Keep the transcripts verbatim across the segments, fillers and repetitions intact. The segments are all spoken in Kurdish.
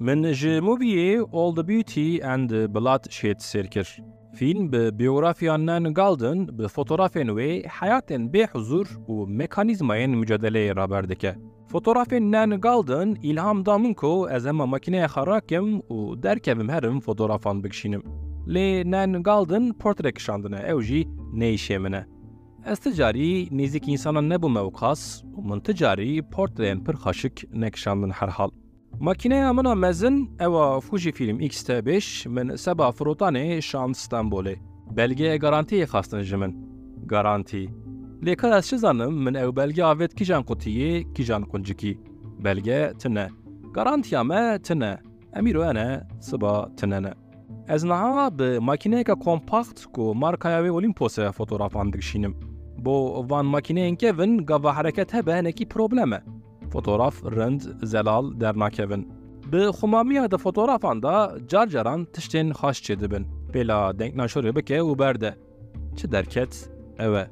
Min ji moviyê All the Beauty and the Blood Shade sêr kir. Fîlm bi biyografiya Nan Goldin, bi fotografên wê, heyatên bêhuzûr û mekanîzmayên mucadeleyê raber dike. Fotografên Nan Goldin îlham da min ku ez hema makîneya xwe rakim û derkevim herim fotografan bikişînim. Lê Nan Goldin portre kişandine, ew jî ne îşê min e. Ez ti carî nêzîk însanan nebûme û qas û min ti carî portreyên pir xweşik nekişandin herhal. Makîneya min a mezin ew a Fujifilm X T beş min seba firotanê şand Stenbolê. Belgeyê garantiyê xwestin ji min. Garantî. Lê ka ez çi zanim min ew belge avêt kîjan qutiyê, kîjan quncikî. Belge tune. Garantiya me tune. Em îro hene, siba tune ne. Ez niha bi makîneyeke kompakt ku markaya wê Olympus e fotografan dikişînim. Bo van makîneyên kevin gava hereket hebe hinekî problem e. Fotograf rind, zelal dernakevin. Bi xumamiya di fotografan de car caran tiştên xweş çêdibin. Pêla denknaşorê bike û berde. Çi derket? Ew e.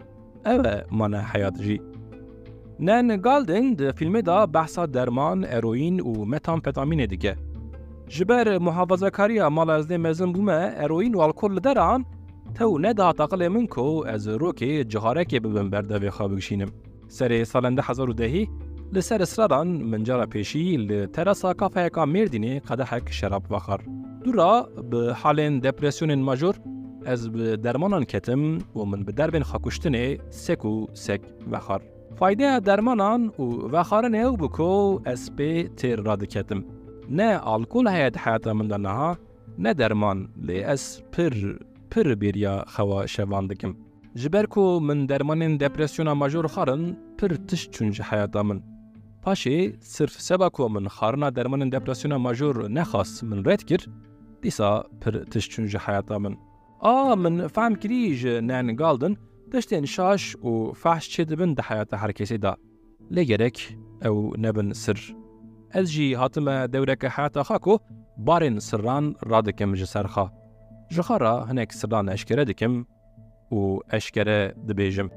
Ew e mane heyat jî. Nan Goldin di fîlmê de behsa derman, eroîn û metamfetamînê dike. Ji ber muhafazekariya mala ez dê mezin bûme, eroîn û alkol li der an, tew nedihat aqilê min ku ez rokê ciharekê bibim berdevê xwe bikişînim. Serê salên du hezar û dehî li ser israran min cara pêşî li terasa kafeyeka Mêrdînê qedehek şerab vexwar. Dûra bi halên depresyonên major ez bi dermanan ketim û min bi derbên xwekuştinê sek û sek vexwar. Faydeya dermanan û vexwarinê ew bû ku ez pê têr radiketim. Ne alkol heye di heyata min de niha, ne derman, lê ez pir, pir bêriya xewa şevan dikim. Ji ber ku min dermanên depresyona major xwarin, pir tişt çûn ji heyata min. Paşê, sirf seba ku min xwarina dermanên depresyona major nexwast min red kir, dîsa pir tişt çûn ji heyata min. A min fehm kirî ji Nan Goldin tiştên şaş û fehş çêdibin di heyata her kesê de. Lê gerek ew nebin sir. Ez jî hatime dewreke heyata xwe ku barên sirran radikim ji ser xwe. Ji xwe re hinek sirran eşkere dikim û eşkere dibêjim.